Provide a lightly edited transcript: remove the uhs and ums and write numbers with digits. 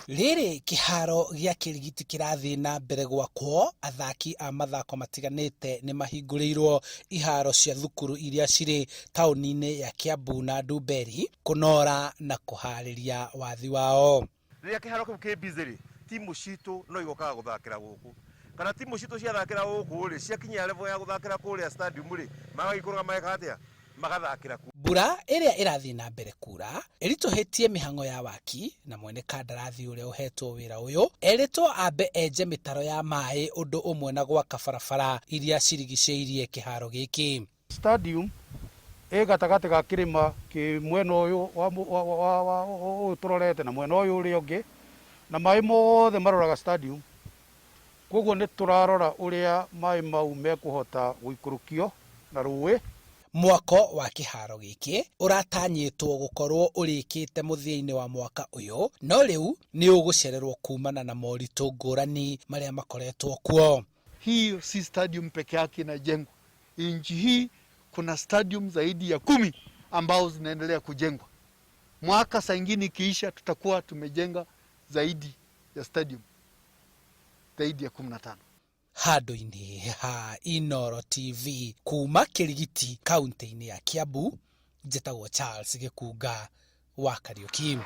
Rĩrĩ kĩharo gĩa Kĩrigiti kĩrathiĩ na mbere gwakwo, athaki a mathako matiganĩte nĩ mahingũrĩirwo iharo cia thukuru iria cirĩ taũni-inĩ ya Kiambu na Ndumberi kũnora na kũharĩria wathi wao. Rĩrĩa kĩharo kĩu kĩ busy rĩ, timũ citũ no igokaga gũthakĩra gũkũ. Kana timũ citũ ciathakĩra gũkũ rĩ, ciakinyia level ya gũthakĩra kũrĩa stadium rĩ, magagĩikũrũka mageka atĩa? Magathakĩra kuo. Mbura ĩrĩa ĩrathiĩ na mbere kuura ĩritũhĩtie mĩhang'o ya waki na mwene kandarathi ũrĩa ũhetwo wĩra ũyũ erĩtwo ambe enje mĩtaro ya maĩ ũndũ ũmwe na gwaka barabara iria cirigicĩirie kĩharo gĩkĩ. Stadium ĩ gatagatĩ ga kĩrĩma kĩ mwena ũyũ ũyũ tũrorete na mwena ũyũ ũrĩa ũngĩ, na maĩ mothe maroraga stadium. Kwoguo nĩ tũrarora ũrĩa maĩ mau mekũhota gũikũrũkio na rũĩ. Mwako wa kĩharo gĩkĩ ũratanyĩtwo gũkorwo ũrĩkĩte mũthia-inĩ wa mwaka ũyũ, no rĩu nĩ ũgũcererwo kumana na moritũ ngũrani marĩa makoretwo kuo. Hii si stadium peke yake inajengwa. Nchi hii kuna stadium zaidi ya 10 ambao zinaendelea kujengwa. Mwaka saa ingine ikiisha tutakuwa tumejenga zaidi ya stadium zaidi ya 15. Handũ-inĩ ha Inooro TV kuma Kĩrigiti kaunti-inĩ ya Kiambu, njĩtagwo Charles Gĩkunga wa Kariuki.